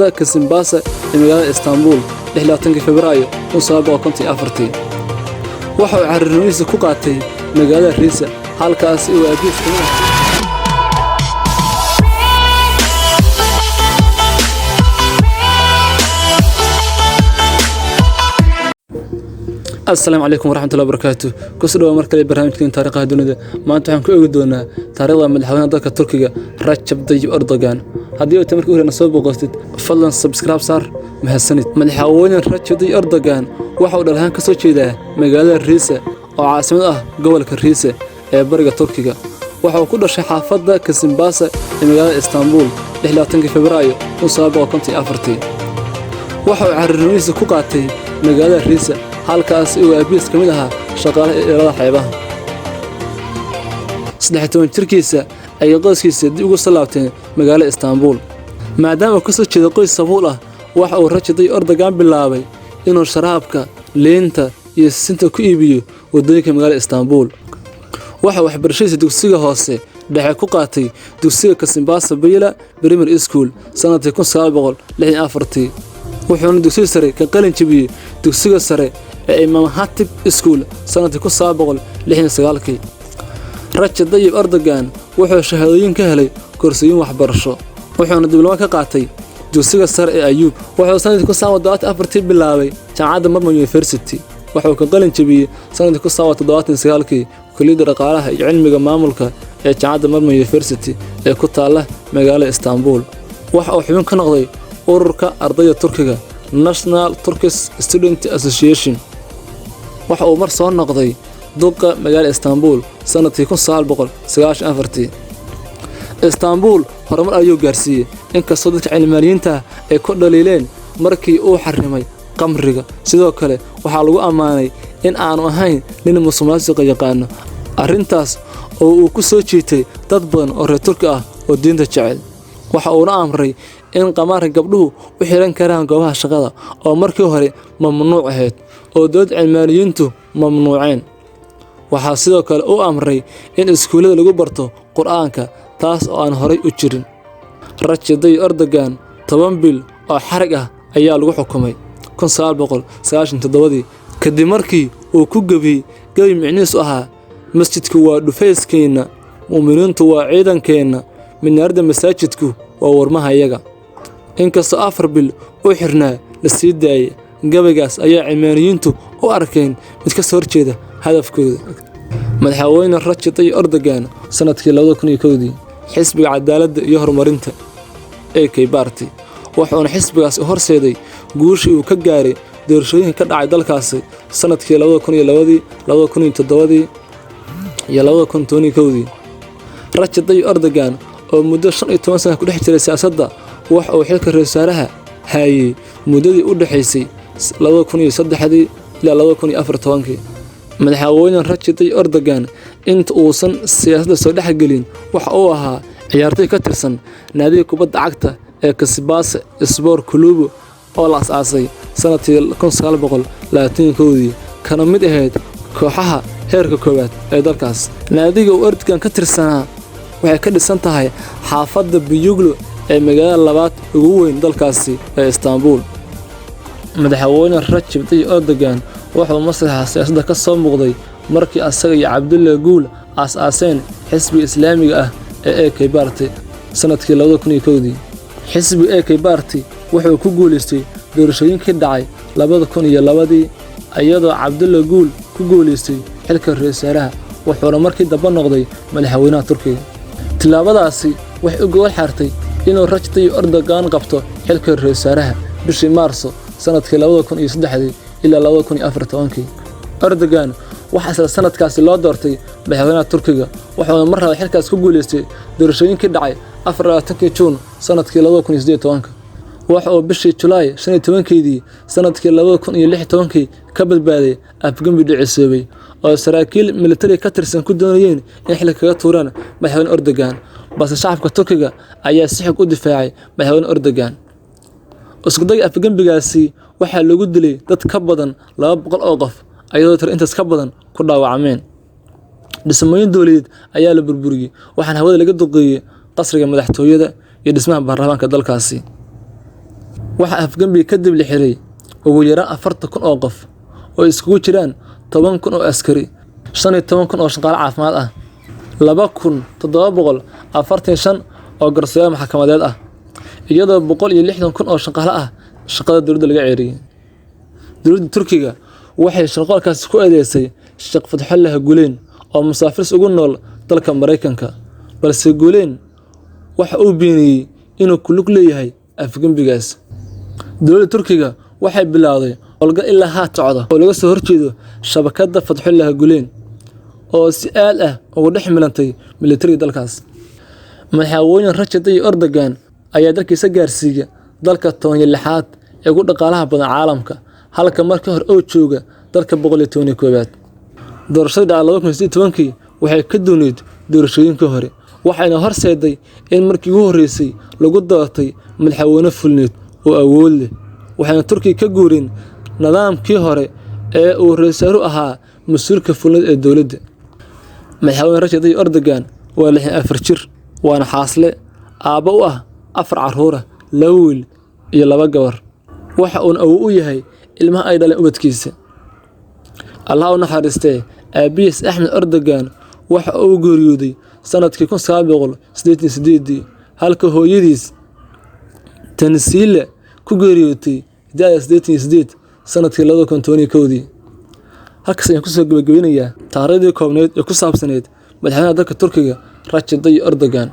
Kasimbasa ee magaalada Istanbul 26 Febraayo 1954. Waxa uu carruurnimadiisa ku qaatay magaalada Riisa, halkaas uu aabihiis ka Asalaamu calaykum waraxmatullahi wabarakaatu. Kusoo dhawaad mar kale barnaamijkeen taariikhaha dunida. Maanta waxaan ku eegi doonaa taariikhda madaxweynaha dalka Turkiga, Rajab Tayyip Erdogan. Haddii aad markii hore soo booqatid, fadlan subscribe saar. Mahadsanid. Madaxweyne Rajab Tayyip Erdogan waxa uu dhalahaan ka soo jeedaa magaalada Riisa oo caasimad ah gobolka Riisa ee bariga Turkiga. Waxa uu ku dhashay xaafadda Kasimbasa ee magaalada Istanbul 26 Febraayo 1954. Waxa uu carruurnimadiisa ku qaatay magaalada Riisa, halkaas uu aabihiis ka mid ahaa shaqaalaha ilaalada xeebaha. 13 jirkiisa ayay qoyskiisa dib ugu soo laabteen magaalada Istanbul. Maadaama uu ka soo jeedo qoys sabool ah, waxa uu Rajab Tayyip Erdogan bilaabay inuu sharaabka, liinta iyo sisinta ku iibiyo waddooyinka magaalada Istanbul. Waxa uu waxbarashadiisa dugsiga hoose dhexe ku qaatay dugsiga Kasimbasa Beyla Primary School sanadkii 1964, wuxuuna dugsiga sare ka qalin jebiyey dugsiga sare ee Imam Hatip School sanadkii 1969. Rajab Tayyip Erdogan wuxuu shahaadooyin ka helay koorsooyin waxbarasho, wuxuuna diblooma ka qaatay dugsiga sare ee Ayuub. Wuxuu sanadkii 1974 bilaabay jaamacadda Marmara University. Wuxuu ka qalin jebiyey sanadkii 1979 kulliyadda dhaqaalaha iyo cilmiga maamulka ee jaamacadda Marmara University ee ku taalla magaalada Istanbul. Waxa uu xubin ka noqday ururka ardayda Turkiga, National Turkish Student Association. Waxa uu mar soo noqday duqa magaalada Istanbul sanadkii 1994. Istanbul horumar ayuu gaarsiiyey, inkastoo dadka cilmaaniyiinta ay ku dhaliileen markii uu xarimay qamriga. Sidoo kale waxaa lagu ammaanay in aanu ahayn nin musuqmaasuqa yaqaano, arrintaas oo uu ku soo jiitay dad badan oo reer Turki ah oo diinta jecel. Waxa uuna amray in qamaarka gabdhuhu u xiran karaan goobaha shaqada, oo markii hore mamnuuc ahayd oo dowlad cilmaaniyiintu mamnuuceen. Waxaa sidoo kale uu amray in iskuullada lagu barto Qur'aanka, taas oo aan horay u jirin. Rajab Tayyip Erdogan 10 bil oo xarig ah ayaa lagu xukumay 1997 kadib markii uu ku gebiyey gebi micnihiisu ahaa: "Masjidku waa dhufayskeenna, mu'miniintu waa ciidankeenna, minaaradda masaajidku waa warmahayaga." Inkastoo 4 bil u xirnaa la sii daayay, gabaygaas ayaa cilmaaniyiintu u arkeen mid ka soo horjeeda hadafkooda. Madaxweyne Rajab Tayyip Erdogan sanadkii 2001 xisbiga cadaaladda iyo horumarinta AK Party, wuxuuna xisbigaasi u horseeday guushii uu ka gaaray doorashooyinka ka dhacay dalkaasi sanadkii 2002, 2007 iyo 2011. Rajab Tayyip Erdogan oo muddo 15 sano ku dhex jiray siyaasadda, waxa uu xilka ra'iisul wasaaraha hayay muddadii u dhaxaysay 2003 ilaa 2014. Madaxweyne Rajab Tayyip Erdogan inta uusan siyaasadda soo dhexgelin waxa uu ahaa ciyaartoy ka tirsan naadiga kubadda cagta ee Kasımpaşa Spor Kulübü oo la aasaasay sanadkii 1921, kana mid ahayd kooxaha heerka koowaad ee dalkaas. Naadiga uu Erdogan ka tirsanaa waxay ka dhisan tahay xaafadda Beyoglu ee magaalada labaad ugu weyn dalkaasi ee Istanbul. Madaxweyne Rajab Tayyip Erdogan wuxuu masraxa siyaasadda ka soo muuqday markii asaga iyo Cabdulla Gul aas-aaseen xisbiga Islaamiga ah ee AK Party sanadkii 2001. Xisbiga AK Party wuxuu ku guuleystay doorashooyinkii dhacay 2002, iyadoo Cabdulla Gul ku guuleystay xilka ra'iisul wasaaraha, wuxuuna markii dambe noqday madaxweynaha Turkiga. Tillaabadaasi waxay u gogol xaartay inuu Rajab Tayyip Erdogan qabto xilka ra'iisul wasaaraha bishii Maarso sanadkii 2003 ilaa 2014. Erdogan waxaa isla sanadkaasi loo doortay madaxweynaha Turkiga, wuxuuna mar labaad xilkaas ku guuleystay doorashooyinkii dhacay 24 Juun sanadkii 2018. Waxa uu bishii Julaay 15-keedii sanadkii 2016 ka badbaaday afgembi dhicisoobay oo saraakiil militari ka tirsan ku doonayeen in xilka kaga tuuraan madaxweyne Erdogan, balse shacabka Turkiga ayaa si xog u difaacay madaxweyne Erdogan. Isku dayga afgembigaasi waxaa lagu dilay dad ka badan 200 oo qof, ayadoo tiro intaas ka badan ku dhaawacmeen. Dhismooyin dowladeed ayaa la burburiyey, waxaana hawada laga duqeeyey qasriga madaxtooyada iyo dhismaha baarlamaanka dalkaasi. Waxaa afgembiga kadib la xiray ugu yaraan 40,000 oo qof oo isugu jiraan 10,000 oo askari, 15,000 oo shaqaale caafimaad ah, 2,745 oo garsoorayaal maxkamadeed ah, iyadoo 160,000 oo shaqaale ah shaqada dowladda laga ceyriyay. Dowladda Turkiga waxay shirqoolkaasi ku eedeysay Sheekh Fatxullah Gulen oo musaafiris ugu nool dalka Mareykanka, balse Gulen waxa uu beeniyay inuu ku lug leeyahay afgembigaas. Dowladda Turkiga waxay bilowday howlgal ilaa haatan socda oo looga soo horjeedo shabakadda Fatxullah Gulen oo si aad ah ugu dhex milantay militariga dalkaas. Madaxweyne Recep Tayyip Erdogan ayaa dalkiisa gaarsiiyay dalka 16aad ee ugu dhaqaalaha badan caalamka, halka markii hore uu jooga dalka 111aad. Doorashadii dhacday 2018 waxay ka duwanayd doorashooyinkii hore, waxayna horseeday in markii ugu horreysay lagu doortay madaxweyne fulineed oo awood leh, waxayna Turkiga ka guureen nidaamkii hore ee uu ra'iisul wasaaruhu ahaa mas'uulka fulineed ee dowladda. Madaxweyne Recep Tayyip Erdogan waa 64 jir, waana xaasle, aabbo u ah afar carruur ah, laba wiil iyo laba gabar. Waxa uuna awow u yahay ilmaha ay dhaleen ubadkiisa. Allah ha u naxariistee, aabbihiis Axmed Erdogan waxa uu geeriyooday sanadkii 1988, halka hooyadiis Tanzila ku geeriyootay da'da 88 sanadkii 2011. Halkaas ayaan kusoo gabagabeynayaa taariikhdii koobnayd ee ku saabsaneyd madaxweynaha dalka Turkiga Recep Tayyip Erdogan.